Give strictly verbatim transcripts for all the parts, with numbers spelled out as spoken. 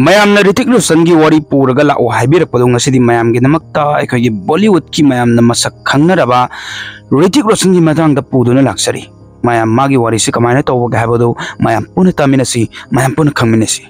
ꯃꯌꯥꯝꯅ ꯔꯤꯇꯤꯛ ꯔꯣꯁꯟꯒꯤ ꯋꯥꯔꯤ ꯄꯨꯔꯒ ꯂꯥꯛꯑꯣ ꯍꯥꯏꯕꯤꯔꯛꯄꯗꯣ, ꯉꯁꯤꯗꯤ ꯃꯌꯥꯝꯒꯤꯗꯃꯛꯇ ꯑꯩꯈꯣꯏꯒꯤ ꯕꯣꯂꯤꯋꯨꯗꯀꯤ ꯃꯌꯥꯝꯅ ꯃꯁꯛ ꯈꯪꯅꯔꯕ ꯔꯤꯇꯤꯛ ꯔꯣꯁꯟꯒꯤ ꯃꯇꯥꯡꯗ ꯄꯨꯗꯨꯅ ꯂꯥꯛꯆꯔꯤ꯫ ꯃꯌꯥꯝ ꯃꯥꯒꯤ ꯋꯥꯔꯤꯁꯤ ꯀꯃꯥꯏꯅ ꯇꯧꯕꯒꯦ ꯍꯥꯏꯕꯗꯨ ꯃꯌꯥꯝ ꯄꯨꯟꯅ ꯇꯥꯃꯤꯟꯅꯁꯤ, ꯃꯌꯥꯝ ꯄꯨꯟꯅ ꯈꯪꯃꯤꯟꯅꯁꯤ꯫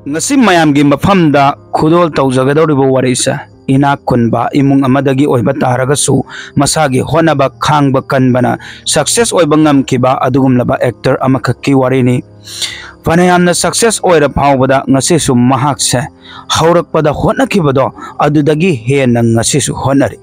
ꯉꯁꯤ ꯃꯌꯥꯝꯒꯤ ꯃꯐꯝꯗ ꯈꯨꯗꯣꯜ ꯇꯧꯖꯒꯗꯧꯔꯤꯕ ꯋꯥꯔꯤꯁꯦ, ꯏꯅꯥꯛ ꯈꯨꯟꯕ ꯏꯃꯨꯡ ꯑꯃꯗꯒꯤ ꯑꯣꯏꯕ ꯇꯥꯔꯒꯁꯨ, ꯃꯁꯥꯒꯤ ꯍꯣꯠꯅꯕ ꯈꯥꯡꯕ ꯀꯟꯕꯅ success ꯑꯣꯏꯕ ꯉꯝꯈꯤꯕ ꯑꯗꯨꯒꯨꯝꯂꯕ actor ꯑꯃꯈꯛꯀꯤ ꯋꯥꯔꯤꯅꯤ꯫ ꯐꯅꯌꯥꯝꯅ success ꯑꯣꯏꯔ ꯐꯥꯎꯕꯗ ꯉꯁꯤꯁꯨ ꯃꯍꯥꯛꯁꯦ ꯍꯧꯔꯛꯄꯗ ꯍꯣꯠꯅꯈꯤꯕꯗꯣ ꯑꯗꯨꯗꯒꯤ ꯍꯦꯟꯅ ꯉꯁꯤꯁꯨ ꯍꯣꯠꯅꯔꯤ꯫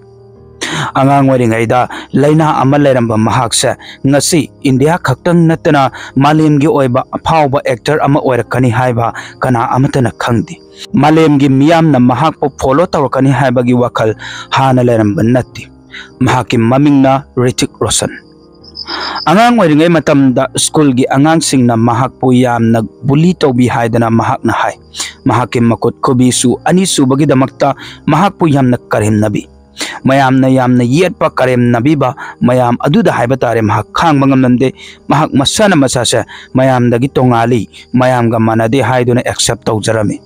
ꯑꯉꯥꯡ ꯑꯣꯏꯔꯤꯉꯩꯗ ꯂꯥꯏꯅꯥ ꯑꯃ ꯂꯩꯔꯝꯕ ꯃꯍꯥꯛꯁꯦ ꯉꯁꯤ ꯏꯟꯗꯤꯌꯥ ꯈꯛꯇꯪ ꯅꯠꯇꯅ ꯃꯥꯂꯦꯝꯒꯤ ꯑꯣꯏꯕ ꯑꯐꯥꯎꯕ actor ꯑꯃ ꯑꯣꯏꯔꯛꯀꯅꯤ ꯍꯥꯏꯕ ꯀꯅꯥ ꯑꯃꯠꯇꯅ ꯈꯪꯗꯦ꯫ ꯃꯥꯂꯦꯝꯒꯤ ꯃꯤꯌꯥꯝꯅ ꯃꯍꯥꯛꯄꯨ follow ꯇꯧꯔꯛꯀꯅꯤ ꯍꯥꯏꯕꯒꯤ ꯋꯥꯈꯜ ꯍꯥꯟꯅ ꯂꯩꯔꯝꯕ ꯅꯠꯇꯦ꯫ ꯃꯍꯥꯛꯀꯤ ꯃꯃꯤꯡꯅ ꯔꯤꯇꯤꯛ ꯔꯣꯁꯟ꯫ ꯑꯉꯥꯡ ꯑꯣꯏꯔꯤꯉꯩ ꯃꯇꯝꯗ ꯁ꯭ꯀꯨꯜꯒꯤ ꯑꯉꯥꯡꯁꯤꯡꯅ ꯃꯍꯥꯛꯄꯨ ꯌꯥꯝꯅ bully ꯇꯧꯕꯤ ꯍꯥꯏꯗꯅ ꯃꯍꯥꯛꯅ ꯍꯥꯏ꯫ ꯃꯍꯥꯛꯀꯤ ꯃꯈꯨꯠ ꯈꯨꯕꯤꯁꯨ ꯑꯅꯤꯁꯨꯕꯒꯤꯗꯃꯛꯇ ꯃꯍꯥꯛꯄꯨ ꯌꯥꯝꯅ ꯀꯔꯦꯝꯅꯕꯤ꯫ ꯃꯌꯥꯝꯅ ꯌꯥꯝꯅ ꯌꯦꯠꯄ, ꯀꯔꯦꯝꯅꯕꯤꯕ ꯃꯌꯥꯝ ꯑꯗꯨꯗ ꯍꯥꯏꯕ ꯇꯥꯔꯦ, ꯃꯍꯥꯛ ꯈꯥꯡꯕ ꯉꯝꯂꯝꯗꯦ꯫ ꯃꯍꯥꯛ ꯃꯁꯥꯅ ꯃꯁꯥꯁꯦ ꯃꯌꯥꯝꯗꯒꯤ ꯇꯣꯉꯥꯜꯂꯤ, ꯃꯌꯥꯝꯒ ꯃꯥꯟꯅꯗꯦ ꯍꯥꯏꯗꯨꯅ accept ꯇꯧꯖꯔꯝꯃꯤ꯫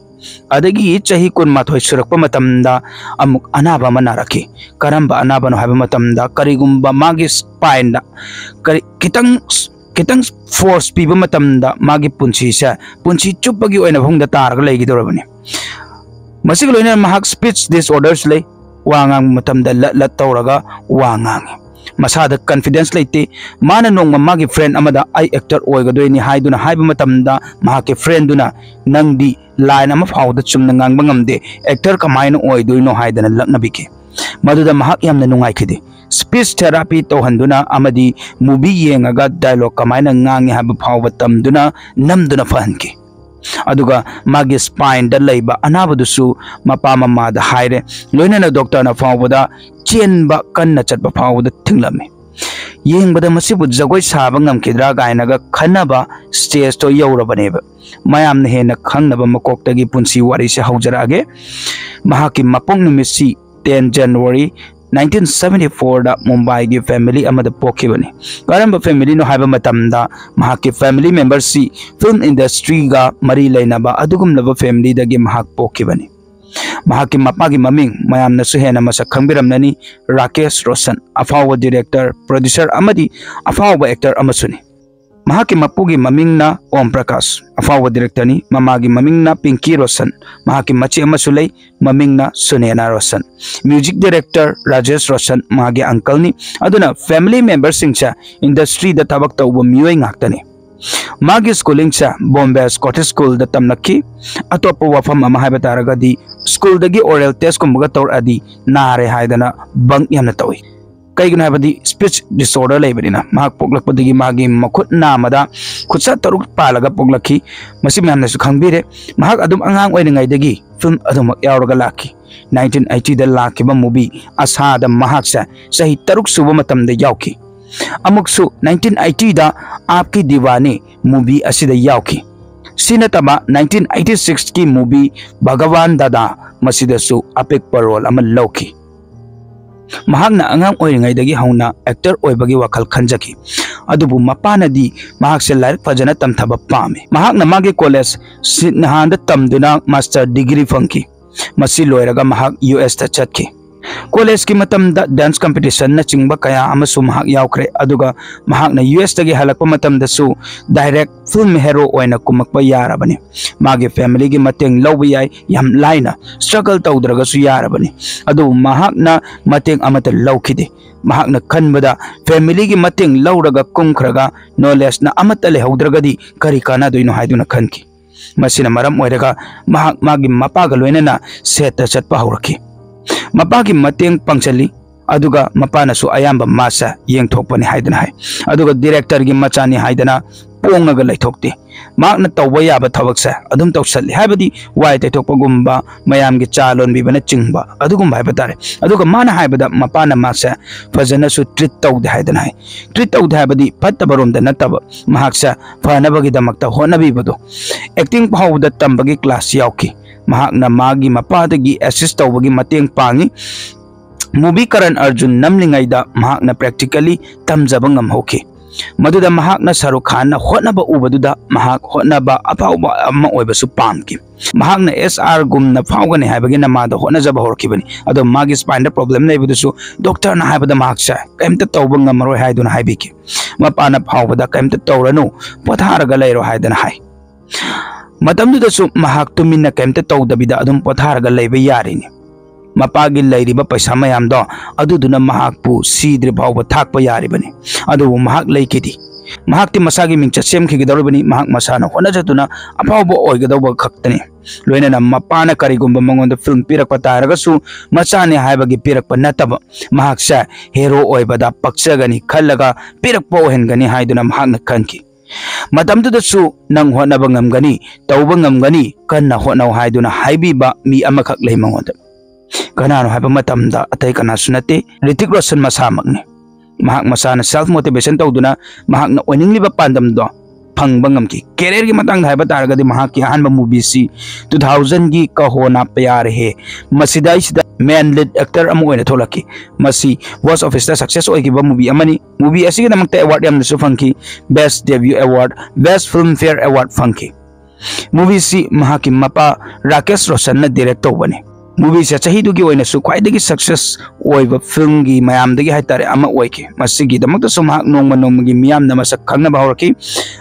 ꯑꯗꯒꯤ ꯆꯍꯤ ꯀꯨꯟꯃꯥꯊꯣꯏ ꯁꯨꯔꯛꯄ ꯃꯇꯝꯗ ꯑꯃꯨꯛ ꯑꯅꯥꯕ ꯑꯃ ꯅꯥꯔꯛꯈꯤ꯫ ꯀꯔꯝꯕ ꯑꯅꯥꯕꯅꯣ ꯍꯥꯏꯕ ꯃꯇꯝꯗ, ꯀꯔꯤꯒꯨꯝꯕ ꯃꯥꯒꯤ spineꯗ ꯀꯔꯤ ꯈꯤꯇꯪ, ꯈꯤꯇꯪ force ꯄꯤꯕ ꯃꯇꯝꯗ ꯃꯥꯒꯤ ꯄꯨꯟꯁꯤꯁꯦ ꯄꯨꯟꯁꯤ ꯆꯨꯞꯄꯒꯤ ꯑꯣꯏꯅ ꯐꯃꯨꯡꯗ ꯇꯥꯔꯒ ꯂꯩꯒꯗꯧꯔꯕꯅꯤ꯫ ꯃꯁꯤꯒ ꯂꯣꯏꯅꯅ ꯃꯍꯥꯛ speech disorders ꯂꯩ꯫ ꯋꯥ ꯉꯥꯡꯕ ꯃꯇꯝꯗ ꯂꯠ ꯂꯠ ꯇꯧꯔꯒ ꯋꯥ ꯉꯥꯡꯉꯤ꯫ ꯃꯁꯥꯗ confidence ꯂꯩꯇꯦ꯫ ꯃꯥꯅ ꯅꯣꯡꯃ ꯃꯥꯒꯤ friend ꯑꯃꯗ "ꯑꯩ actor ꯑꯣꯏꯒꯗꯣꯏꯅꯤ" ꯍꯥꯏꯗꯨꯅ ꯍꯥꯏꯕ ꯃꯇꯝꯗ, ꯃꯍꯥꯛꯀꯤ friendꯗꯨꯅ "ꯅꯪꯗꯤ line ꯑꯃ ꯐꯥꯎꯕꯗ ꯆꯨꯝꯅ ꯉꯥꯡꯕ ꯉꯝꯗꯦ, actor ꯀꯃꯥꯏꯅ ꯑꯣꯏꯗꯣꯏꯅꯣ?" ꯍꯥꯏꯗꯅ ꯂꯛꯅꯕꯤꯈꯤ꯫ ꯃꯗꯨꯗ ꯃꯍꯥꯛ ꯌꯥꯝꯅ ꯅꯨꯡꯉꯥꯏꯈꯤꯗꯦ꯫ Speech therapy ꯇꯧꯍꯟꯗꯨꯅ ꯑꯃꯗꯤ movie ꯌꯦꯡꯉꯒ dialogue ꯀꯃꯥꯏꯅ ꯉꯥꯡꯉꯤ ꯍꯥꯏꯕ ꯐꯥꯎꯕ ꯇꯝꯗꯨꯅ, ꯅꯝꯗꯨꯅ ꯐꯍꯟꯈꯤ꯫ ꯑꯗꯨꯒ ꯃꯥꯒꯤ spineꯗ ꯂꯩꯕ ꯑꯅꯥꯕꯗꯨꯁꯨ ꯃꯄꯥ ꯃꯃꯥꯗ ꯍꯥꯏꯔꯦ꯫ ꯂꯣꯏꯅꯅ doctorꯅ ꯐꯥꯎꯕꯗ ꯆꯦꯟꯕ ꯀꯟꯅ ꯆꯠꯄ ꯐꯥꯎꯕꯗ ꯊꯤꯡꯂꯝꯃꯤ꯫ ꯌꯦꯡꯕꯗ ꯃꯁꯤꯕꯨ ꯖꯒꯣꯏ ꯁꯥꯕ ꯉꯝꯈꯤꯗ꯭ꯔꯥ ꯀꯥꯏꯅꯒ ꯈꯟꯅꯕ stageꯇꯣ ꯌꯧꯔꯕꯅꯦꯕ꯫ ꯃꯌꯥꯝꯅ ꯍꯦꯟꯅ ꯈꯪꯅꯕ ꯃꯀꯣꯛꯇꯒꯤ ꯄꯨꯟꯁꯤ ꯋꯥꯔꯤꯁꯦ ꯍꯧꯖꯔꯛꯑꯒꯦ꯫ ꯃꯍꯥꯛꯀꯤ ꯃꯄꯣꯛ ꯅꯨꯃꯤꯠꯁꯤ ten January ꯅꯥꯏꯟꯇꯤꯟ ꯁꯚꯦꯟꯇꯤ ꯐꯣꯔꯗ ꯃꯨꯝꯕꯥꯏꯒꯤ ꯐꯦꯃꯤꯂꯤ ꯑꯃꯗ ꯄꯣꯛꯈꯤꯕꯅꯤ꯫ ꯀꯔꯝꯕ ꯐꯦꯃꯤꯂꯤꯅꯣ ꯍꯥꯏꯕ ꯃꯇꯝꯗ, ꯃꯍꯥꯛꯀꯤ ꯐꯦꯃꯤꯂꯤ ꯃꯦꯝꯕꯔꯁꯤ ꯐꯤꯜꯝ ꯏꯟꯗꯁꯇ꯭ꯔꯤꯒ ꯃꯔꯤ ꯂꯩꯅꯕ ꯑꯗꯨꯒꯨꯝꯂꯕ ꯐꯦꯃꯤꯂꯤꯗꯒꯤ ꯃꯍꯥꯛ ꯄꯣꯛꯈꯤꯕꯅꯤ꯫ ꯃꯍꯥꯛꯀꯤ ꯃꯄꯥꯒꯤ ꯃꯃꯤꯡ ꯃꯌꯥꯝꯅꯁꯨ ꯍꯦꯟꯅ ꯃꯁꯛ ꯈꯪꯕꯤꯔꯝꯂꯅꯤ, ꯔꯥꯀꯦꯁ ꯔꯣꯁꯟ, ꯑꯐꯥꯎꯕ ꯗꯤꯔꯦꯛꯇꯔ, ꯄ꯭ꯔꯣꯗ꯭ꯌꯨꯁꯔ ꯑꯃꯗꯤ ꯑꯐꯥꯎꯕ ꯑꯦꯛꯇꯔ ꯑꯃꯁꯨꯅꯤ꯫ ꯃꯍꯥꯛꯀꯤ ꯃꯄꯨꯒꯤ ꯃꯃꯤꯡꯅ ꯑꯣꯝ ꯄ꯭ꯔꯀꯥꯁ, ꯑꯐꯥꯎꯕ ꯗꯤꯔꯦꯛꯇꯔꯅꯤ꯫ ꯃꯃꯥꯒꯤ ꯃꯃꯤꯡꯅ ꯄꯤꯡꯀꯤ ꯔꯣꯁꯟ꯫ ꯃꯍꯥꯛꯀꯤ ꯃꯆꯦ ꯑꯃꯁꯨ ꯂꯩ, ꯃꯃꯤꯡꯅ ꯁꯨꯅꯦꯅꯥ ꯔꯣꯁꯟ꯫ ꯃ꯭ꯌꯨꯖꯤꯛ ꯗꯤꯔꯦꯛꯇꯔ ꯔꯥꯖꯦꯁ ꯔꯣꯁꯟ ꯃꯍꯥꯛꯀꯤ ꯑꯪꯀꯜꯅꯤ꯫ ꯑꯗꯨꯅ ꯐꯦꯃꯤꯂꯤ ꯃꯦꯝꯕꯔꯁꯤꯡꯁꯦ ꯏꯟꯗꯁꯇ꯭ꯔꯤꯗ ꯊꯕꯛ ꯇꯧꯕ ꯃꯤꯑꯣꯏ ꯉꯥꯛꯇꯅꯤ꯫ ꯃꯥꯒꯤ ꯁ꯭ꯀꯨꯂꯤꯡꯁꯦ ꯕꯣꯝꯕꯦ ꯁ꯭ꯀꯣꯇꯤꯁ ꯁ꯭ꯀꯨꯜꯗ ꯇꯝꯂꯛꯈꯤ꯫ ꯑꯇꯣꯞꯄ ꯋꯥꯐꯝ ꯑꯃ ꯍꯥꯏꯕ ꯇꯥꯔꯒꯗꯤ, ꯁ꯭ꯀꯨꯜꯗꯒꯤ ꯑꯣꯔꯦꯜ ꯇꯦꯁꯀꯨꯝꯕꯒ ꯇꯧꯔꯛꯑꯗꯤ ꯅꯥꯔꯦ ꯍꯥꯏꯗꯅ ꯕꯪ ꯌꯥꯝꯅ ꯇꯧꯏ꯫ ꯀꯩꯒꯤꯅꯣ ꯍꯥꯏꯕꯗꯤ, ꯁ꯭ꯄꯤꯆ ꯗꯤꯁꯑꯣꯔꯗꯔ ꯂꯩꯕꯅꯤꯅ꯫ ꯃꯍꯥꯛ ꯄꯣꯛꯂꯛꯄꯗꯒꯤ ꯃꯥꯒꯤ ꯃꯈꯨꯠ ꯅꯥꯝꯃꯗ ꯈꯨꯠꯁꯥ ꯇꯔꯨꯛ ꯄꯥꯜꯂꯒ ꯄꯣꯛꯂꯛꯈꯤ꯫ ꯃꯁꯤ ꯃꯌꯥꯝꯅꯁꯨ ꯈꯪꯕꯤꯔꯦ꯫ ꯃꯍꯥꯛ ꯑꯗꯨꯝ ꯑꯉꯥꯡ ꯑꯣꯏꯔꯤꯉꯩꯗꯒꯤ ꯐꯤꯜꯝ ꯑꯗꯨꯃꯛ ꯌꯥꯎꯔꯒ ꯂꯥꯛꯈꯤ꯫ ꯅꯥꯏꯟꯇꯤꯟ ꯑꯩꯠꯇꯤꯗ ꯂꯥꯛꯈꯤꯕ ꯃꯨꯚꯤ ꯑꯁꯥꯗ ꯃꯍꯥꯛꯁꯦ ꯆꯍꯤ ꯇꯔꯨꯛ ꯁꯨꯕ ꯃꯇꯝꯗ ꯌꯥꯎꯈꯤ꯫ ꯑꯃꯨꯛꯁꯨ ꯅꯥꯏꯟꯇꯤꯟ ꯑꯩꯠꯇꯤꯗ ꯑꯥꯞꯀꯤ ꯗꯤꯋꯥꯅꯤ ꯃꯨꯚꯤ ꯑꯁꯤꯗ ꯌꯥꯎꯈꯤ꯫ ꯁꯤ ꯅꯠꯇꯕ ꯅꯥꯏꯟꯇꯤꯟ ꯑꯩꯠꯇꯤ ꯁꯤꯛꯁꯀꯤ ꯃꯨꯚꯤ ꯚꯒꯋꯥꯟ ꯗꯥꯗꯥ, ꯃꯁꯤꯗꯁꯨ ꯑꯄꯤꯛꯄ ꯔꯣꯜ ꯑꯃ ꯂꯧꯈꯤ꯫ ꯃꯍꯥꯛꯅ ꯑꯉꯥꯡ ꯑꯣꯏꯔꯤꯉꯩꯗꯒꯤ ꯍꯧꯅ ꯑꯦꯛꯇꯔ ꯑꯣꯏꯕꯒꯤ ꯋꯥꯈꯜ ꯈꯟꯖꯈꯤ, ꯑꯗꯨꯕꯨ ꯃꯄꯥꯅꯗꯤ ꯃꯍꯥꯛꯁꯦ ꯂꯥꯏꯔꯤꯛ ꯐꯖꯅ ꯇꯝꯊꯕ ꯄꯥꯝꯃꯤ꯫ ꯃꯍꯥꯛꯅ ꯃꯥꯒꯤ ꯀꯣꯂꯦꯖ ꯁꯤꯠꯅꯍꯥꯟꯗ ꯇꯝꯗꯨꯅ ꯃꯥꯁꯇꯔ ꯗꯤꯒ꯭ꯔꯤ ꯐꯪꯈꯤ꯫ ꯃꯁꯤ ꯂꯣꯏꯔꯒ ꯃꯍꯥꯛ ꯌꯨ ꯑꯦꯁꯇ ꯆꯠꯈꯤ꯫ ꯀꯣꯂꯦꯖꯀꯤ ꯃꯇꯝꯗ ꯗꯥꯟꯁ ꯀꯝꯄꯤꯇꯤꯁꯟꯅꯆꯤꯡꯕ ꯀꯌꯥ ꯑꯃꯁꯨ ꯃꯍꯥꯛ ꯌꯥꯎꯈ꯭ꯔꯦ, ꯑꯗꯨꯒ ꯃꯍꯥꯛꯅ ꯌꯨ ꯑꯦꯁꯇꯒꯤ ꯍꯜꯂꯛꯄ ꯃꯇꯝꯗꯁꯨ ꯗꯥꯏꯔꯦꯛ ꯐꯤꯜꯝ ꯍꯦꯔꯣ ꯑꯣꯏꯅ ꯀꯨꯝꯃꯛꯄ ꯌꯥꯔꯕꯅꯤ꯫ ꯃꯥꯒꯤ ꯐꯦꯃꯤꯂꯤꯒꯤ ꯃꯇꯦꯡ ꯂꯧꯕ ꯌꯥꯏ, ꯌꯥꯝ ꯂꯥꯏꯅ, ꯁ꯭ꯇ꯭ꯔꯒꯜ ꯇꯧꯗ꯭ꯔꯒꯁꯨ ꯌꯥꯔꯕꯅꯤ꯫ ꯑꯗꯨꯕꯨ ꯃꯍꯥꯛꯅ ꯃꯇꯦꯡ ꯑꯃꯠꯇ ꯂꯧꯈꯤꯗꯦ꯫ ꯃꯍꯥꯛꯅ ꯈꯟꯕꯗ ꯐꯦꯃꯤꯂꯤꯒꯤ ꯃꯇꯦꯡ ꯂꯧꯔꯒ ꯀꯨꯝꯈ꯭ꯔꯒ ꯅꯣꯂꯦꯖꯅ ꯑꯃꯠꯇ ꯂꯩꯍꯧꯗ꯭ꯔꯒꯗꯤ ꯀꯔꯤ ꯀꯥꯟꯅꯗꯣꯏꯅꯣ ꯍꯥꯏꯗꯨꯅ ꯈꯟꯈꯤ꯫ ꯃꯁꯤꯅ ꯃꯔꯝ ꯑꯣꯏꯔꯒ ꯃꯍꯥꯛ ꯃꯥꯒꯤ ꯃꯄꯥꯒ ꯂꯣꯏꯅꯅ ꯁꯦꯠꯇ ꯆꯠꯄ ꯍꯧꯔꯛꯈꯤ꯫ ꯃꯄꯥꯒꯤ ꯃꯇꯦꯡ ꯄꯥꯡꯁꯤꯜꯂꯤ, ꯑꯗꯨꯒ ꯃꯄꯥꯅꯁꯨ ꯑꯌꯥꯝꯕ ꯃꯥꯁꯦ ꯌꯦꯡꯊꯣꯛꯄꯅꯤ ꯍꯥꯏꯗꯅ ꯍꯥꯏ꯫ ꯑꯗꯨꯒ ꯗꯤꯔꯦꯛꯇꯔꯒꯤ ꯃꯆꯥꯅꯤ ꯍꯥꯏꯗꯅ ꯄꯣꯡꯉꯒ ꯂꯩꯊꯣꯛꯇꯦ꯫ ꯃꯍꯥꯛꯅ ꯇꯧꯕ ꯌꯥꯕ ꯊꯕꯛꯁꯦ ꯑꯗꯨꯝ ꯇꯧꯁꯜꯂꯤ, ꯍꯥꯏꯕꯗꯤ ꯋꯥꯏ ꯇꯩꯊꯣꯛꯄꯒꯨꯝꯕ, ꯃꯌꯥꯝꯒꯤ ꯆꯥ ꯂꯣꯟꯕꯤꯕꯅꯆꯤꯡꯕ ꯑꯗꯨꯒꯨꯝꯕ ꯍꯥꯏꯕ ꯇꯥꯔꯦ꯫ ꯑꯗꯨꯒ ꯃꯥꯅ ꯍꯥꯏꯕꯗ ꯃꯄꯥꯅ ꯃꯥꯁꯦ ꯐꯖꯅꯁꯨ ꯇ꯭ꯔꯤꯠ ꯇꯧꯗꯦ ꯍꯥꯏꯗꯅ ꯍꯥꯏ꯫ ꯇ꯭ꯔꯤꯠ ꯇꯧꯗꯦ ꯍꯥꯏꯕꯗꯤ ꯐꯠꯇꯕ ꯔꯣꯝꯗ ꯅꯠꯇꯕ, ꯃꯍꯥꯛꯁꯦ ꯐꯅꯕꯒꯤꯗꯃꯛꯇ ꯍꯣꯠꯅꯕꯤꯕꯗꯣ꯫ ꯑꯦꯛꯇꯤꯡ ꯐꯥꯎꯕꯗ ꯇꯝꯕꯒꯤ ꯀ꯭ꯂꯥꯁ ꯌꯥꯎꯈꯤ꯫ ꯃꯍꯥꯛꯅ ꯃꯥꯒꯤ ꯃꯄꯥꯗꯒꯤ ꯑꯦꯁꯤꯁ ꯇꯧꯕꯒꯤ ꯃꯇꯦꯡ ꯄꯥꯡꯉꯤ꯫ Movie Karan Arjun ꯅꯝꯂꯤꯉꯩꯗ ꯃꯍꯥꯛꯅ practically ꯇꯝꯖꯕ ꯉꯝꯍꯧꯈꯤ꯫ ꯃꯗꯨꯗ ꯃꯍꯥꯛꯅ ꯁꯥꯔꯨꯈ ꯈꯥꯟꯅ ꯍꯣꯠꯅꯕ ꯎꯕꯗꯨꯗ ꯃꯍꯥꯛ ꯍꯣꯠꯅꯕ ꯑꯐꯥꯎꯕ ꯑꯃ ꯑꯣꯏꯕꯁꯨ ꯄꯥꯝꯈꯤ꯫ ꯃꯍꯥꯛꯅ S R ꯒꯨꯝꯅ ꯐꯥꯎꯒꯅꯤ ꯍꯥꯏꯕꯒꯤ ꯅꯃꯥꯗ ꯍꯣꯠꯅꯖꯕ ꯍꯧꯔꯛꯈꯤꯕꯅꯤ꯫ ꯑꯗꯣ ꯃꯥꯒꯤ spine ꯗ problem ꯂꯩꯕꯗꯨꯁꯨ doctor ꯅ ꯍꯥꯏꯕꯗ ꯃꯍꯥꯛꯁꯦ ꯀꯔꯤꯝꯇ ꯇꯧꯕ ꯉꯝꯃꯔꯣꯏ ꯍꯥꯏꯗꯨꯅ ꯍꯥꯏꯕꯤꯈꯤ꯫ ꯃꯄꯥꯅ ꯐꯥꯎꯕꯗ "ꯀꯔꯤꯝꯇ ꯇꯧꯔꯅꯨ, ꯄꯣꯊꯥꯔꯒ ꯂꯩꯔꯣ" ꯍꯥꯏꯗꯅ ꯍꯥꯏ꯫ ꯃꯇꯝꯗꯨꯗꯁꯨ ꯃꯍꯥꯛ ꯇꯨꯃꯤꯟꯅ ꯀꯔꯤꯝꯇ ꯇꯧꯗꯕꯤꯗ ꯑꯗꯨꯝ ꯄꯣꯊꯥꯔꯒ ꯂꯩꯕ ꯌꯥꯔꯤꯅꯤ꯫ ꯃꯄꯥꯒꯤ ꯂꯩꯔꯤꯕ ꯄꯩꯁꯥ ꯃꯌꯥꯝꯗꯣ ꯑꯗꯨꯗꯨꯅ ꯃꯍꯥꯛꯄꯨ ꯁꯤꯗ꯭ꯔꯤ ꯐꯥꯎꯕ ꯊꯥꯛꯄ ꯌꯥꯔꯤꯕꯅꯤ꯫ ꯑꯗꯨꯕꯨ ꯃꯍꯥꯛ ꯂꯩꯈꯤꯗꯤ꯫ ꯃꯍꯥꯛꯇꯤ ꯃꯁꯥꯒꯤ ꯃꯤꯡꯆꯠ ꯁꯦꯝꯈꯤꯒꯗꯧꯔꯤꯕꯅꯤ꯫ ꯃꯍꯥꯛ ꯃꯁꯥꯅ ꯍꯣꯠꯅꯖꯗꯨꯅ ꯑꯐꯥꯎꯕ ꯑꯣꯏꯒꯗꯧꯕ ꯈꯛꯇꯅꯤ꯫ ꯂꯣꯏꯅꯅ ꯃꯄꯥꯅ ꯀꯔꯤꯒꯨꯝꯕ ꯃꯉꯣꯟꯗ film ꯄꯤꯔꯛꯄ ꯇꯥꯔꯒꯁꯨ, ꯃꯆꯥꯅꯤ ꯍꯥꯏꯕꯒꯤ ꯄꯤꯔꯛꯄ ꯅꯠꯇꯕ, ꯃꯍꯥꯛꯁꯦ hero ꯑꯣꯏꯕꯗ ꯄꯛꯆꯒꯅꯤ ꯈꯜꯂꯒ ꯄꯤꯔꯛꯄ ꯑꯣꯏꯍꯟꯒꯅꯤ ꯍꯥꯏꯗꯨꯅ ꯃꯍꯥꯛꯅ ꯈꯟꯈꯤ꯫ ꯃꯇꯝꯗꯨꯗꯁꯨ "ꯅꯪ ꯍꯣꯠꯅꯕ ꯉꯝꯒꯅꯤ, ꯇꯧꯕ ꯉꯝꯒꯅꯤ, ꯀꯟꯅ ꯍꯣꯠꯅꯧ" ꯍꯥꯏꯗꯨꯅ ꯍꯥꯏꯕꯤꯕ ꯃꯤ ꯑꯃꯈꯛ ꯂꯩ ꯃꯉꯣꯟꯗ꯫ ꯀꯅꯥꯅꯣ ꯍꯥꯏꯕ ꯃꯇꯝꯗ, ꯑꯇꯩ ꯀꯅꯥꯁꯨ ꯅꯠꯇꯦ, ꯔꯤꯇꯤꯛ ꯔꯣꯁꯟ ꯃꯁꯥꯃꯛꯅꯤ꯫ ꯃꯍꯥꯛ ꯃꯁꯥꯅ self motivation ꯇꯧꯗꯨꯅ ꯃꯍꯥꯛꯅ ꯑꯣꯏꯅꯤꯡꯂꯤꯕ ꯄꯥꯟꯗꯝꯗꯣ ꯐꯪꯕ ꯉꯝꯈꯤ꯫ Career ꯒꯤ ꯃꯇꯥꯡꯗ ꯍꯥꯏꯕ ꯇꯥꯔꯒꯗꯤ, ꯃꯍꯥꯛꯀꯤ ꯑꯍꯥꯟꯕ movie ꯁꯤ two thousand ꯒꯤ ꯀꯍꯣ ꯅꯥ ꯄ꯭ꯌꯥꯔ ꯍꯦ, ꯃꯁꯤꯗꯩꯁꯤꯗ main lead actor ꯑꯃ ꯑꯣꯏꯅ ꯊꯣꯛꯂꯛꯈꯤ꯫ ꯃꯁꯤ box office ꯇ success ꯑꯣꯏꯈꯤꯕ movie ꯑꯃꯅꯤ꯫ Movie ꯑꯁꯤꯒꯤꯗꯃꯛꯇ award ꯌꯥꯝꯅꯁꯨ ꯐꯪꯈꯤ꯫ Best Debut Award, Best Filmfare Award ꯐꯪꯈꯤ꯫ Movie ꯁꯤ ꯃꯍꯥꯛꯀꯤ ꯃꯄꯥ ꯔꯥꯀꯦꯁ ꯔꯣꯁꯟꯅ direct ꯇꯧꯕꯅꯤ꯫ Movie ꯁꯦ ꯆꯍꯤꯗꯨꯒꯤ ꯑꯣꯏꯅꯁꯨ ꯈ꯭ꯋꯥꯏꯗꯒꯤ success ꯑꯣꯏꯕ film ꯒꯤ ꯃꯌꯥꯝꯗꯒꯤ ꯍꯥꯏꯇꯥꯔꯦ ꯑꯃ ꯑꯣꯏꯈꯤ꯫ ꯃꯁꯤꯒꯤꯗꯃꯛꯇꯁꯨ ꯃꯍꯥꯛ ꯅꯣꯡꯃ ꯅꯣꯡꯃꯒꯤ ꯃꯤꯌꯥꯝꯅ ꯃꯁꯛ ꯈꯪꯅꯕ ꯍꯧꯔꯛꯈꯤ꯫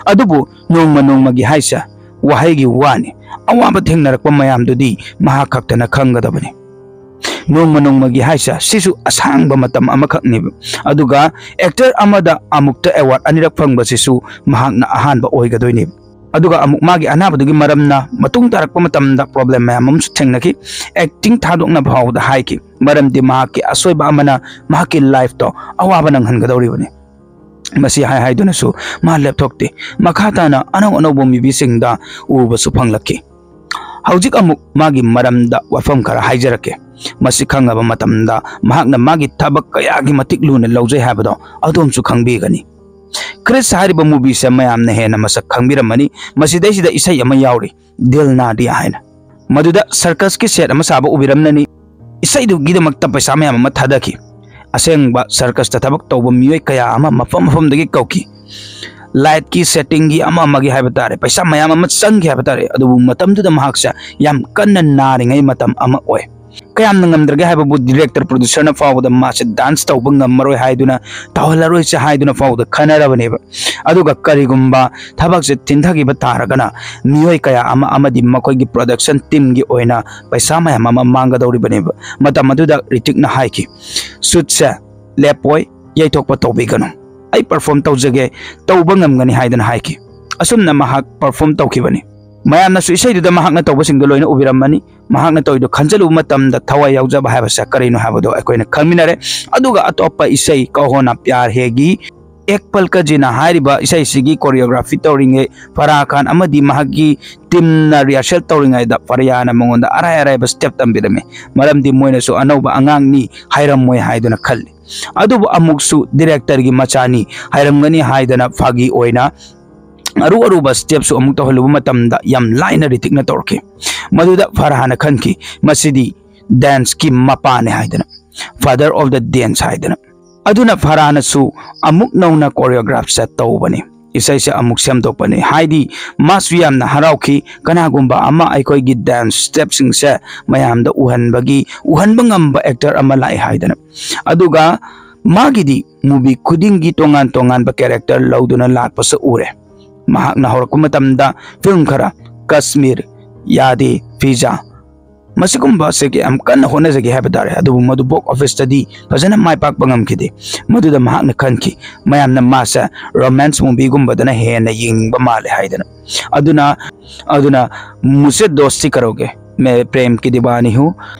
ꯑꯗꯨꯕꯨ ꯅꯣꯡꯃ ꯅꯣꯡꯃꯒꯤ ꯍꯥꯏꯁꯦ ꯋꯥꯍꯩꯒꯤ ꯋꯥꯅꯤ꯫ ꯑꯋꯥꯕ ꯊꯦꯡꯅꯔꯛꯄ ꯃꯌꯥꯝꯗꯨꯗꯤ ꯃꯍꯥꯛ ꯈꯛꯇꯅ ꯈꯪꯒꯗꯕꯅꯤ꯫ ꯅꯣꯡꯃ ꯅꯣꯡꯃꯒꯤ ꯍꯥꯏꯁꯦ ꯁꯤꯁꯨ ꯑꯁꯥꯡꯕ ꯃꯇꯝ ꯑꯃꯈꯛꯅꯦꯕ꯫ ꯑꯗꯨꯒ actor ꯑꯃꯗ ꯑꯃꯨꯛꯇ award ꯑꯅꯤꯔꯛ ꯐꯪꯕꯁꯤꯁꯨ ꯃꯍꯥꯛꯅ ꯑꯍꯥꯟꯕ ꯑꯣꯏꯒꯗꯣꯏꯅꯦꯕ꯫ ꯑꯗꯨꯒ ꯑꯃꯨꯛ ꯃꯥꯒꯤ ꯑꯅꯥꯕꯗꯨꯒꯤ ꯃꯔꯝꯅ ꯃꯇꯨꯡ ꯇꯥꯔꯛꯄ ꯃꯇꯝꯗ problem ꯃꯌꯥꯝ ꯑꯃꯁꯨ ꯊꯦꯡꯅꯈꯤ꯫ Acting ꯊꯥꯗꯣꯛꯅꯕ ꯐꯥꯎꯕꯗ ꯍꯥꯏꯈꯤ, ꯃꯔꯝꯗꯤ ꯃꯍꯥꯛꯀꯤ ꯑꯁꯣꯏꯕ ꯑꯃꯅ ꯃꯍꯥꯛꯀꯤ life ꯇꯣ ꯑꯋꯥꯕ ꯅꯪꯍꯟꯒꯗꯧꯔꯤꯕꯅꯤ꯫ ꯃꯁꯤ ꯍꯥꯏ ꯍꯥꯏꯗꯨꯅꯁꯨ ꯃꯥ ꯂꯦꯞꯊꯣꯛꯇꯦ꯫ ꯃꯈꯥ ꯇꯥꯅ ꯑꯅꯧ ꯑꯅꯧꯕ movie ꯁꯤꯡꯗ ꯎꯕꯁꯨ ꯐꯪꯂꯛꯈꯤ꯫ ꯍꯧꯖꯤꯛ ꯑꯃꯨꯛ ꯃꯥꯒꯤ ꯃꯔꯝꯗ ꯋꯥꯐꯝ ꯈꯔ ꯍꯥꯏꯖꯔꯛꯀꯦ꯫ ꯃꯁꯤ ꯈꯪꯉꯕ ꯃꯇꯝꯗ ꯃꯍꯥꯛꯅ ꯃꯥꯒꯤ ꯊꯕꯛ ꯀꯌꯥꯒꯤ ꯃꯇꯤꯛ ꯂꯨꯅ ꯂꯧꯖꯩ ꯍꯥꯏꯕꯗꯣ ꯑꯗꯣꯝꯁꯨ ꯈꯪꯕꯤꯒꯅꯤ꯫ Krrish ꯍꯥꯏꯔꯤꯕ movie ꯁꯦ ꯃꯌꯥꯝꯅ ꯍꯦꯟꯅ ꯃꯁꯛ ꯈꯪꯕꯤꯔꯝꯃꯅꯤ꯫ ꯃꯁꯤꯗꯩꯁꯤꯗ ꯏꯁꯩ ꯑꯃ ꯌꯥꯎꯔꯤ, Dil Na Diya ꯍꯥꯏꯅ꯫ ꯃꯗꯨꯗ circus ꯀꯤ set ꯑꯃ ꯁꯥꯕ ꯎꯕꯤꯔꯝꯂꯅꯤ꯫ ꯏꯁꯩꯗꯨꯒꯤꯗꯃꯛꯇ ꯄꯩꯁꯥ ꯃꯌꯥꯝ ꯑꯃ ꯊꯥꯗꯈꯤ꯫ ꯑꯁꯦꯡꯕ circusꯇ ꯊꯕꯛ ꯇꯧꯕ ꯃꯤꯑꯣꯏ ꯀꯌꯥ ꯑꯃ ꯃꯐꯝ ꯃꯐꯝꯗꯒꯤ ꯀꯧꯈꯤ꯫ Lightꯀꯤ settingꯒꯤ ꯑꯃ ꯑꯃꯒꯤ ꯍꯥꯏꯕ ꯇꯥꯔꯦ, ꯄꯩꯁꯥ ꯃꯌꯥꯝ ꯑꯃ ꯆꯪꯈꯤ ꯍꯥꯏꯕ ꯇꯥꯔꯦ꯫ ꯑꯗꯨꯕꯨ ꯃꯇꯝꯗꯨꯗ ꯃꯍꯥꯛꯁꯦ ꯌꯥꯝ ꯀꯟꯅ ꯅꯥꯔꯤꯉꯩ ꯃꯇꯝ ꯑꯃ ꯑꯣꯏ꯫ ꯀꯌꯥꯝꯅ ꯉꯝꯗ꯭ꯔꯒꯦ ꯍꯥꯏꯕꯕꯨ director, producerꯅ ꯐꯥꯎꯕꯗ ꯃꯥꯁꯦ dance ꯇꯧꯕ ꯉꯝꯃꯔꯣꯏ ꯍꯥꯏꯗꯨꯅ, ꯇꯧꯍꯜꯂꯔꯣꯏꯁꯦ ꯍꯥꯏꯗꯨꯅ ꯐꯥꯎꯕꯗ ꯈꯟꯅꯔꯕꯅꯦꯕ꯫ ꯑꯗꯨꯒ ꯀꯔꯤꯒꯨꯝꯕ ꯊꯕꯛꯁꯦ ꯊꯤꯟꯊꯈꯤꯕ ꯇꯥꯔꯒꯅ ꯃꯤꯑꯣꯏ ꯀꯌꯥ ꯑꯃ ꯑꯃꯗꯤ ꯃꯈꯣꯏꯒꯤ production teamꯒꯤ ꯑꯣꯏꯅ ꯄꯩꯁꯥ ꯃꯌꯥꯝ ꯑꯃ ꯃꯥꯡꯒꯗꯧꯔꯤꯕꯅꯦꯕ꯫ ꯃꯇꯝ ꯑꯗꯨꯗ ꯍ꯭ꯔꯤꯇꯤꯛꯅ ꯍꯥꯏꯈꯤ, "Shootꯁꯦ ꯂꯦꯞꯄꯣꯏ, ꯌꯩꯊꯣꯛꯄ ꯇꯧꯕꯤꯒꯅꯨ꯫ ꯑꯩ perform ꯇꯧꯖꯒꯦ, ꯇꯧꯕ ꯉꯝꯒꯅꯤ" ꯍꯥꯏꯗꯅ ꯍꯥꯏꯈꯤ꯫ ꯑꯁꯨꯝꯅ ꯃꯍꯥꯛ perform ꯇꯧꯈꯤꯕꯅꯤ꯫ ꯃꯌꯥꯝꯅꯁꯨ ꯏꯁꯩꯗꯨꯗ ꯃꯍꯥꯛꯅ ꯇꯧꯕꯁꯤꯡꯗꯣ ꯂꯣꯏꯅ ꯎꯕꯤꯔꯝꯃꯅꯤ꯫ ꯃꯍꯥꯛꯅ ꯇꯧꯔꯤꯗꯣ ꯈꯟꯖꯤꯜꯂꯨꯕ ꯃꯇꯝꯗ ꯊꯋꯥꯏ ꯌꯥꯎꯖꯕ ꯍꯥꯏꯕꯁꯦ ꯀꯔꯤꯅꯣ ꯍꯥꯏꯕꯗꯣ ꯑꯩꯈꯣꯏꯅ ꯈꯪꯃꯤꯟꯅꯔꯦ꯫ ꯑꯗꯨꯒ ꯑꯇꯣꯞꯄ ꯏꯁꯩ ꯀꯍꯣꯅꯥ ꯄ꯭ꯌꯥꯔ ꯍꯦꯒꯤ ꯑꯦꯛ ꯄꯜ ꯀ ꯖꯤꯅꯥ ꯍꯥꯏꯔꯤꯕ ꯏꯁꯩꯁꯤꯒꯤ choreography ꯇꯧꯔꯤꯉꯩ ꯐꯔꯥ ꯈꯥꯟ ꯑꯃꯗꯤ ꯃꯍꯥꯛꯀꯤ teamꯅ rehearsal ꯇꯧꯔꯤꯉꯩꯗ ꯐꯔꯤꯌꯥꯅ ꯃꯉꯣꯟꯗ ꯑꯔꯥꯏ ꯑꯔꯥꯏꯕ step ꯇꯝꯕꯤꯔꯝꯃꯤ꯫ ꯃꯔꯝꯗꯤ ꯃꯣꯏꯅꯁꯨ ꯑꯅꯧꯕ ꯑꯉꯥꯡꯅꯤ, ꯍꯩꯔꯝꯃꯣꯏ ꯍꯥꯏꯗꯨꯅ ꯈꯜꯂꯤ꯫ ꯑꯗꯨꯕꯨ ꯑꯃꯨꯛꯁꯨ directorꯒꯤ ꯃꯆꯥꯅꯤ, ꯍꯩꯔꯝꯒꯅꯤ ꯍꯥꯏꯗꯅ ꯐꯥꯒꯤ ꯑꯣꯏꯅ ꯑꯔꯨ ꯑꯔꯨꯕ stepꯁꯨ ꯑꯃꯨꯛ ꯇꯧꯍꯜꯂꯨꯕ ꯃꯇꯝꯗ ꯌꯥꯝ ꯂꯥꯏꯅ ꯍ꯭ꯔꯤꯇꯤꯛꯅ ꯇꯧꯔꯛꯈꯤ꯫ ꯃꯗꯨꯗ ꯐꯔꯥꯍꯅ ꯈꯟꯈꯤ, "ꯃꯁꯤꯗꯤ danceꯀꯤ ꯃꯄꯥꯅꯦ" ꯍꯥꯏꯗꯅ, "Father of the dance" ꯍꯥꯏꯗꯅ꯫ ꯑꯗꯨꯅ ꯐꯔꯥꯍꯅꯁꯨ ꯑꯃꯨꯛ ꯅꯧꯅ choreographꯁꯦ ꯇꯧꯕꯅꯤ, ꯏꯁꯩꯁꯦ ꯑꯃꯨꯛ ꯁꯦꯝꯗꯣꯛꯄꯅꯤ꯫ ꯍꯥꯏꯗꯤ ꯃꯥꯁꯨ ꯌꯥꯝꯅ ꯍꯔꯥꯎꯈꯤ, ꯀꯅꯥꯒꯨꯝꯕ ꯑꯃ ꯑꯩꯈꯣꯏꯒꯤ dance stepꯁꯤꯡꯁꯦ ꯃꯌꯥꯝꯗ ꯎꯍꯟꯕꯒꯤ, ꯎꯍꯟꯕ ꯉꯝꯕ actor ꯑꯃ ꯂꯥꯛꯑꯦ ꯍꯥꯏꯗꯅ꯫ ꯑꯗꯨꯒ ꯃꯥꯒꯤꯗꯤ movie ꯈꯨꯗꯤꯡꯒꯤ ꯇꯣꯉꯥꯟ ꯇꯣꯉꯥꯟꯕ character ꯂꯧꯗꯨꯅ ꯂꯥꯛꯄꯁꯨ ꯎꯔꯦ꯫ ꯃꯍꯥꯛꯅ ꯍꯧꯔꯛꯄ ꯃꯇꯝꯗ film ꯈꯔ, ꯀꯁꯃꯤꯔ, ꯌꯥꯗꯦ, ꯐꯤꯖꯥ, ꯃꯁꯤꯒꯨꯝꯕꯁꯦ ꯌꯥꯝ ꯀꯟꯅ ꯍꯣꯠꯅꯖꯒꯦ ꯍꯥꯏꯕ ꯇꯥꯔꯦ, ꯑꯗꯨꯕꯨ ꯃꯗꯨ box officeꯇꯗꯤ ꯐꯖꯅ ꯃꯥꯏ ꯄꯥꯛꯄ ꯉꯝꯈꯤꯗꯦ꯫ ꯃꯗꯨꯗ ꯃꯍꯥꯛꯅ ꯈꯟꯈꯤ, ꯃꯌꯥꯝꯅ ꯃꯥꯁꯦ romance movieꯒꯨꯝꯕꯗꯅ ꯍꯦꯟꯅ ꯌꯦꯡꯅꯤꯡꯕ ꯃꯥꯜꯂꯦ ꯍꯥꯏꯗꯅ꯫ ꯑꯗꯨꯅ, ꯑꯗꯨꯅ "मुझे दोस्ती करोगे, मैं प्रेम की दीवानी हूँ,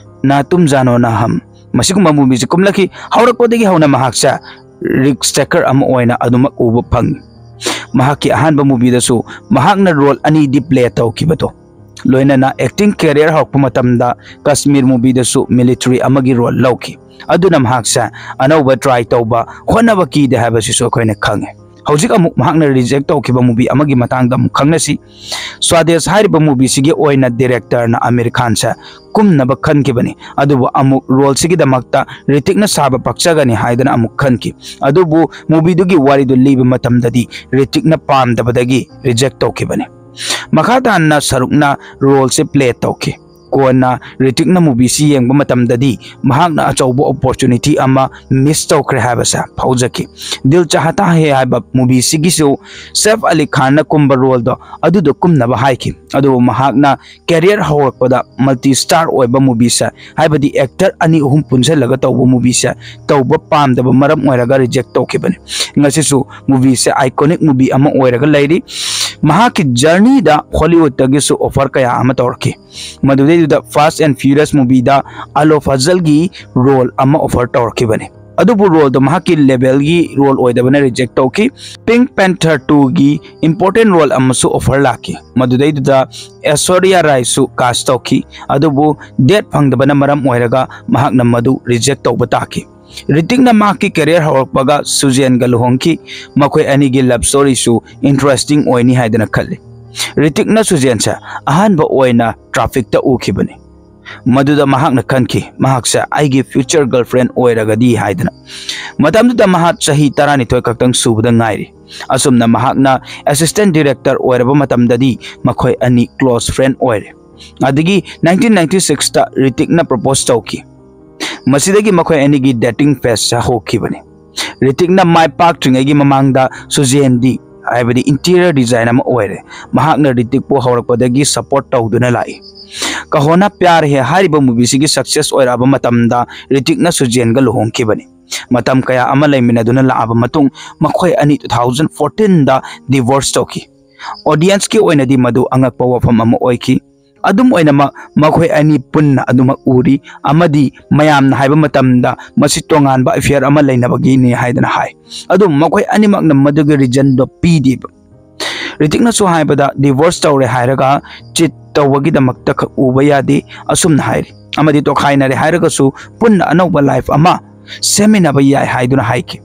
ना तुम जानो ना हम", ꯃꯁꯤꯒꯨꯝꯕ movieꯁꯦ ꯀꯨꯝꯂꯛꯈꯤ꯫ ꯍꯧꯔꯛꯄꯗꯒꯤ ꯍꯧꯅ ꯃꯍꯥꯛꯁꯦ risk taker ꯑꯃ ꯑꯣꯏꯅ ꯑꯗꯨꯃꯛ ꯎꯕ ꯐꯪꯉꯤ꯫ ꯃꯍꯥꯛꯀꯤ ꯑꯍꯥꯟꯕ movieꯗꯁꯨ ꯃꯍꯥꯛꯅ role ꯑꯅꯤꯗꯤ play ꯇꯧꯈꯤꯕꯗꯣ, ꯂꯣꯏꯅꯅ acting career ꯍꯧꯔꯛꯄ ꯃꯇꯝꯗ ꯀꯁꯃꯤꯔ movieꯗꯁꯨ military ꯑꯃꯒꯤ role ꯂꯧꯈꯤ꯫ ꯑꯗꯨꯅ ꯃꯍꯥꯛꯁꯦ ꯑꯅꯧꯕ try ꯇꯧꯕ, ꯍꯣꯠꯅꯕ ꯀꯤꯗꯦ ꯍꯥꯏꯕꯁꯤꯁꯨ ꯑꯩꯈꯣꯏꯅ ꯈꯪꯉꯦ꯫ ꯍꯧꯖꯤꯛ ꯑꯃꯨꯛ ꯃꯍꯥꯛꯅ ꯔꯤꯖꯦꯛ ꯇꯧꯈꯤꯕ ꯃꯨꯚꯤ ꯑꯃꯒꯤ ꯃꯇꯥꯡꯗ ꯑꯃꯨꯛ ꯈꯪꯅꯁꯤ꯫ ꯁ꯭ꯋꯥꯗꯦꯁ ꯍꯥꯏꯔꯤꯕ ꯃꯨꯚꯤꯁꯤꯒꯤ ꯑꯣꯏꯅ ꯗꯤꯔꯦꯛꯇꯔꯅ ꯑꯥꯃꯤꯔ ꯈꯥꯟꯁꯦ ꯀꯨꯝꯅꯕ ꯈꯟꯈꯤꯕꯅꯤ, ꯑꯗꯨꯕꯨ ꯑꯃꯨꯛ ꯔꯣꯜꯁꯤꯒꯤꯗꯃꯛꯇ ꯔꯤꯇꯤꯛꯅ ꯁꯥꯕ ꯄꯛꯆꯒꯅꯤ ꯍꯥꯏꯗꯅ ꯑꯃꯨꯛ ꯈꯟꯈꯤ꯫ ꯑꯗꯨꯕꯨ ꯃꯨꯚꯤꯗꯨꯒꯤ ꯋꯥꯔꯤꯗꯨ ꯂꯤꯕ ꯃꯇꯝꯗꯗꯤ ꯔꯤꯇꯤꯛꯅ ꯄꯥꯝꯗꯕꯗꯒꯤ ꯔꯤꯖꯦꯛ ꯇꯧꯈꯤꯕꯅꯤ꯫ ꯃꯈꯥ ꯇꯥꯅ ꯁꯔꯨꯛꯅ ꯔꯣꯜꯁꯦ ꯄ꯭ꯂꯦ ꯇꯧꯈꯤ꯫ ꯀꯣꯟꯅ ꯔꯤꯇꯤꯛꯅ ꯃꯨꯚꯤꯁꯤ ꯌꯦꯡꯕ ꯃꯇꯝꯗꯗꯤ ꯃꯍꯥꯛꯅ ꯑꯆꯧꯕ ꯑꯣꯄꯣꯔꯆꯨꯅꯤꯇꯤ ꯑꯃ ꯃꯤꯁ ꯇꯧꯈ꯭ꯔꯦ ꯍꯥꯏꯕꯁꯦ ꯐꯥꯎꯖꯈꯤ꯫ ꯗꯤꯜ ꯆꯥꯍꯇꯥ ꯍꯦ ꯍꯥꯏꯕ ꯃꯨꯚꯤꯁꯤꯒꯤꯁꯨ ꯁꯦꯐ ꯑꯂꯤ ꯈꯥꯟꯅ ꯀꯨꯝꯕ ꯔꯣꯜꯗꯣ ꯑꯗꯨꯗꯣ ꯀꯨꯝꯅꯕ ꯍꯥꯏꯈꯤ꯫ ꯑꯗꯨꯕꯨ ꯃꯍꯥꯛꯅ ꯀꯦꯔꯤꯌꯔ ꯍꯧꯔꯛꯄꯗ ꯃꯜꯇꯤ ꯁ꯭ꯇꯥꯔ ꯑꯣꯏꯕ ꯃꯨꯚꯤꯁꯦ, ꯍꯥꯏꯕꯗꯤ ꯑꯦꯛꯇꯔ ꯑꯅꯤ ꯑꯍꯨꯝ ꯄꯨꯟꯁꯤꯜꯂꯒ ꯇꯧꯕ ꯃꯨꯚꯤꯁꯦ ꯇꯧꯕ ꯄꯥꯝꯗꯕ ꯃꯔꯝ ꯑꯣꯏꯔꯒ ꯔꯤꯖꯦꯛ ꯇꯧꯈꯤꯕꯅꯤ꯫ ꯉꯁꯤꯁꯨ ꯃꯨꯚꯤꯁꯦ ꯑꯥꯏꯀꯣꯅꯤꯛ ꯃꯨꯚꯤ ꯑꯃ ꯑꯣꯏꯔꯒ ꯂꯩꯔꯤ꯫ ꯃꯍꯥꯛꯀꯤ ꯖꯔꯅꯤꯗ ꯍꯣꯂꯤꯋꯨꯗꯇꯒꯤꯁꯨ ꯑꯣꯐꯔ ꯀꯌꯥ ꯑꯃ ꯇꯧꯔꯛꯈꯤ꯫ ꯃꯗꯨꯗꯩꯗꯨꯗ ꯐꯥꯁ ꯑꯦꯟ ꯐ꯭ꯌꯨꯔꯤꯌꯁ ꯃꯨꯚꯤꯗ ꯑꯂꯣ ꯐꯖꯜꯒꯤ ꯔꯣꯜ ꯑꯃ ꯑꯣꯐꯔ ꯇꯧꯔꯛꯈꯤꯕꯅꯤ꯫ ꯑꯗꯨꯕꯨ ꯔꯣꯜꯗꯣ ꯃꯍꯥꯛꯀꯤ ꯂꯦꯚꯦꯜꯒꯤ ꯔꯣꯜ ꯑꯣꯏꯗꯕꯅ ꯔꯤꯖꯦꯛ ꯇꯧꯈꯤ꯫ ꯄꯤꯡꯛ ꯄꯦꯟꯊꯔ ꯇꯨꯒꯤ ꯏꯝꯄꯣꯔꯇꯦꯟ ꯔꯣꯜ ꯑꯃꯁꯨ ꯑꯣꯐꯔ ꯂꯥꯛꯈꯤ꯫ ꯃꯗꯨꯗꯩꯗꯨꯗ ꯑꯦꯁꯣꯔꯤꯌꯥ ꯔꯥꯏꯁꯨ ꯀꯥꯁ ꯇꯧꯈꯤ, ꯑꯗꯨꯕꯨ ꯗꯦꯠ ꯐꯪꯗꯕꯅ ꯃꯔꯝ ꯑꯣꯏꯔꯒ ꯃꯍꯥꯛꯅ ꯃꯗꯨ ꯔꯤꯖꯦꯛ ꯇꯧꯕ ꯇꯥꯈꯤ꯫ ꯔꯤꯇꯤꯛꯅ ꯃꯍꯥꯛꯀꯤ ꯀꯦꯔꯤꯌꯔ ꯍꯧꯔꯛꯄꯒ ꯁꯨꯖꯦꯟꯒ ꯂꯨꯍꯣꯡꯈꯤ꯫ ꯃꯈꯣꯏ ꯑꯅꯤꯒꯤ ꯂꯚ ꯁ꯭ꯇꯣꯔꯤꯁꯨ ꯏꯟꯇꯔꯦꯁꯇꯤꯡ ꯑꯣꯏꯅꯤ ꯍꯥꯏꯗꯅ ꯈꯜꯂꯤ꯫ ꯔꯤꯇꯤꯛꯅ ꯁꯨꯖꯦꯟꯁꯦ ꯑꯍꯥꯟꯕ ꯑꯣꯏꯅ ꯇ꯭ꯔꯥꯐꯤꯛꯇ ꯎꯈꯤꯕꯅꯤ꯫ ꯃꯗꯨꯗ ꯃꯍꯥꯛꯅ ꯈꯟꯈꯤ, ꯃꯍꯥꯛꯁꯦ ꯑꯩꯒꯤ ꯐ꯭ꯌꯨꯆꯔ ꯒꯔꯜꯐ꯭ꯔꯦꯟ ꯑꯣꯏꯔꯒꯗꯤ ꯍꯥꯏꯗꯅ꯫ ꯃꯇꯝꯗꯨꯗ ꯃꯍꯥꯛ ꯆꯍꯤ ꯇꯔꯥꯅꯤꯊꯣꯏ ꯈꯛꯇꯪ ꯁꯨꯕꯗ ꯉꯥꯏꯔꯤ꯫ ꯑꯁꯨꯝꯅ ꯃꯍꯥꯛꯅ ꯑꯦꯁꯤꯁꯇꯦꯟ ꯗꯤꯔꯦꯛꯇꯔ ꯑꯣꯏꯔꯕ ꯃꯇꯝꯗꯗꯤ ꯃꯈꯣꯏ ꯑꯅꯤ ꯀ꯭ꯂꯣꯁ ꯐ꯭ꯔꯦꯟ ꯑꯣꯏꯔꯦ꯫ ꯑꯗꯒꯤ ꯅꯥꯏꯟꯇꯤꯟ ꯅꯥꯏꯟꯇꯤ ꯁꯤꯛꯁꯇ ꯔꯤꯇꯤꯛꯅ ꯄ꯭ꯔꯄꯣꯁ ꯇꯧꯈꯤ꯫ ꯃꯁꯤꯗꯒꯤ ꯃꯈꯣꯏ ꯑꯅꯤꯒꯤ ꯗꯦꯇꯤꯡ ꯐꯦꯁꯁꯦ ꯍꯧꯈꯤꯕꯅꯤ꯫ ꯔꯤꯇꯤꯛꯅ ꯃꯥꯏ ꯄꯥꯛꯇ꯭ꯔꯤꯉꯩꯒꯤ ꯃꯃꯥꯡꯗ ꯁꯨꯖꯦꯟꯗꯤ, ꯍꯥꯏꯕꯗꯤ ꯏꯟꯇꯤꯔꯤꯌꯔ ꯗꯤꯖꯥꯏꯟ ꯑꯃ ꯑꯣꯏꯔꯦ, ꯃꯍꯥꯛꯅ ꯔꯤꯇꯤꯛꯄꯨ ꯍꯧꯔꯛꯄꯗꯒꯤ ꯁꯄꯣꯔꯠ ꯇꯧꯗꯨꯅ ꯂꯥꯛꯏ꯫ ꯀꯍꯣꯅꯥ ꯄ꯭ꯌꯥꯔ ꯍꯦ ꯍꯥꯏꯔꯤꯕ ꯃꯨꯚꯤꯁꯤꯒꯤ ꯁꯛꯁꯦꯁ ꯑꯣꯏꯔꯛꯑꯕ ꯃꯇꯝꯗ ꯔꯤꯇꯤꯛꯅ ꯁꯨꯖꯦꯟꯒ ꯂꯨꯍꯣꯡꯈꯤꯕꯅꯤ꯫ ꯃꯇꯝ ꯀꯌꯥ ꯑꯃ ꯂꯩꯃꯤꯟꯅꯗꯨꯅ ꯂꯥꯛꯑꯕ ꯃꯇꯨꯡ ꯃꯈꯣꯏ ꯑꯅꯤ ꯇꯨ ꯊꯥꯎꯖꯟ ꯐꯣꯔꯇꯤꯟꯗ ꯗꯤꯚꯣꯔꯁ ꯇꯧꯈꯤ꯫ ꯑꯣꯗꯤꯌꯟꯁꯀꯤ ꯑꯣꯏꯅꯗꯤ ꯃꯗꯨ ꯑꯉꯛꯄ ꯋꯥꯐꯝ ꯑꯃ ꯑꯣꯏꯈꯤ꯫ ꯑꯗꯨꯝ ꯑꯣꯏꯅꯃꯛ, ꯃꯈꯣꯏ ꯑꯅꯤ ꯄꯨꯟꯅ ꯑꯗꯨꯃꯛ ꯎꯔꯤ ꯑꯃꯗꯤ ꯃꯌꯥꯝꯅ ꯍꯥꯏꯕ ꯃꯇꯝꯗ ꯃꯁꯤ ꯇꯣꯉꯥꯟꯕ ꯑꯦꯐꯤꯌꯔ ꯑꯃ ꯂꯩꯅꯕꯒꯤꯅꯤ ꯍꯥꯏꯗꯅ ꯍꯥꯏ꯫ ꯑꯗꯨꯕꯨ ꯃꯈꯣꯏ ꯑꯅꯤꯃꯛꯅ ꯃꯗꯨꯒꯤ ꯔꯤꯖꯟꯗꯣ ꯄꯤꯗꯦꯕ꯫ ꯔꯤꯇꯤꯛꯅꯁꯨ ꯍꯥꯏꯕꯗ, ꯗꯤꯚꯣꯔꯁ ꯇꯧꯔꯦ ꯍꯥꯏꯔꯒ ꯆꯤꯠ ꯇꯧꯕꯒꯤꯗꯃꯛꯇ ꯈꯛ ꯎꯕ ꯌꯥꯗꯦ, ꯑꯁꯨꯝꯅ ꯍꯥꯏꯔꯤ꯫ ꯑꯃꯗꯤ ꯇꯣꯈꯥꯏꯅꯔꯦ ꯍꯥꯏꯔꯒꯁꯨ ꯄꯨꯟꯅ ꯑꯅꯧꯕ ꯂꯥꯏꯐ ꯑꯃ ꯁꯦꯝꯃꯤꯟꯅꯕ ꯌꯥꯏ ꯍꯥꯏꯗꯨꯅ ꯍꯥꯏꯈꯤ꯫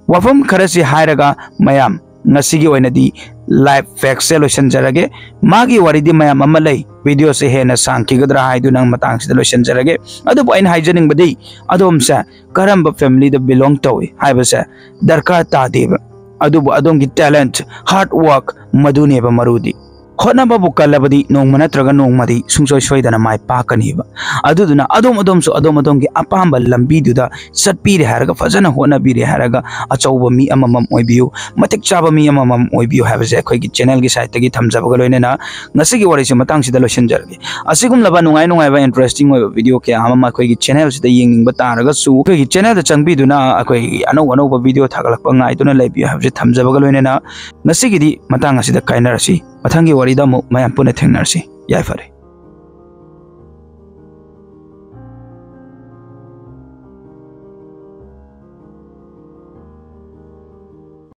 ꯋꯥꯐꯝ ꯈꯔꯁꯤ ꯍꯥꯏꯔꯒ ꯃꯌꯥꯝ ꯉꯁꯤꯒꯤ ꯑꯣꯏꯅꯗꯤ life facts ꯁꯦ ꯂꯣꯏꯁꯤꯟꯖꯔꯒꯦ꯫ ꯃꯥꯒꯤ ꯋꯥꯔꯤꯗꯤ ꯃꯌꯥꯝ ꯑꯃ ꯂꯩ, video ꯁꯦ ꯍꯦꯟꯅ ꯁꯥꯡꯈꯤꯒꯗ꯭ꯔꯥ ꯍꯥꯏꯗꯨꯅ ꯃꯇꯥꯡꯁꯤꯗ ꯂꯣꯏꯁꯤꯟꯖꯔꯒꯦ꯫ ꯑꯗꯨꯕꯨ ꯑꯩꯅ ꯍꯥꯏꯖꯅꯤꯡꯕꯗꯤ, ꯑꯗꯣꯝꯁꯦ ꯀꯔꯝꯕ family ꯗ belong ꯇꯧꯏ ꯍꯥꯏꯕꯁꯦ ꯗꯔꯀꯥꯔ ꯇꯥꯗꯦꯕ꯫ ꯑꯗꯨꯕꯨ ꯑꯗꯣꯝꯒꯤ talent, hard work, ꯃꯗꯨꯅꯦꯕ ꯃꯔꯨꯗꯤ꯫ ꯍꯣꯠꯅꯕꯕꯨ ꯀꯜꯂꯕꯗꯤ ꯅꯣꯡꯃ ꯅꯠꯇ꯭ꯔꯒ ꯅꯣꯡꯃꯗꯤ ꯁꯨꯡꯁꯣꯏ ꯁꯣꯏꯗꯅ ꯃꯥꯏ ꯄꯥꯛꯀꯅꯤꯕ꯫ ꯑꯗꯨꯗꯨꯅ ꯑꯗꯣꯝ, ꯑꯗꯣꯝꯁꯨ ꯑꯗꯣꯝ ꯑꯗꯣꯝꯒꯤ ꯑꯄꯥꯝꯕ ꯂꯝꯕꯤꯗꯨꯗ ꯆꯠꯄꯤꯔꯦ ꯍꯥꯏꯔꯒ, ꯐꯖꯅ ꯍꯣꯠꯅꯕꯤꯔꯦ ꯍꯥꯏꯔꯒ, ꯑꯆꯧꯕ ꯃꯤ ꯑꯃꯃꯝ ꯑꯣꯏꯕꯤꯌꯨ, ꯃꯇꯤꯛ ꯆꯥꯕ ꯃꯤ ꯑꯃꯃꯝ ꯑꯣꯏꯕꯤꯌꯨ ꯍꯥꯏꯕꯁꯦ ꯑꯩꯈꯣꯏꯒꯤ channel ꯒꯤ side ꯇꯒꯤ ꯊꯝꯖꯕꯒ ꯂꯣꯏꯅꯅ ꯉꯁꯤꯒꯤ ꯋꯥꯔꯤꯁꯤ ꯃꯇꯥꯡꯁꯤꯗ ꯂꯣꯏꯁꯤꯟꯖꯔꯒꯦ꯫ ꯑꯁꯤꯒꯨꯝꯂꯕ ꯅꯨꯡꯉꯥꯏ ꯅꯨꯡꯉꯥꯏꯕ, interesting ꯑꯣꯏꯕ video ꯀꯌꯥ ꯑꯃ ꯑꯩꯈꯣꯏꯒꯤ channel ꯁꯤꯗ ꯌꯦꯡꯅꯤꯡꯕ ꯇꯥꯔꯒꯁꯨ, ꯑꯩꯈꯣꯏꯒꯤ channel ꯗ ꯆꯪꯕꯤꯗꯨꯅ ꯑꯩꯈꯣꯏꯒꯤ ꯑꯅꯧ ꯑꯅꯧꯕ video ꯊꯥꯒꯠꯂꯛꯄ ꯉꯥꯏꯗꯨꯅ ꯂꯩꯕꯤꯌꯨ ꯍꯥꯏꯕꯁꯤ ꯊꯝꯖꯕꯒ ꯂꯣꯏꯅꯅ ꯉꯁꯤꯒꯤꯗꯤ ꯃꯇꯥꯡ ꯑꯁꯤꯗ ꯀꯥꯏꯅꯔꯁꯤ꯫ ꯃꯊꯪꯒꯤ ꯋꯥꯔꯤꯗ ꯑꯃꯨꯛ ꯃꯌꯥꯝ ꯄꯨꯟꯅ ꯊꯦꯡꯅꯔꯁꯤ꯫ ꯌꯥꯏꯐꯔꯦ꯫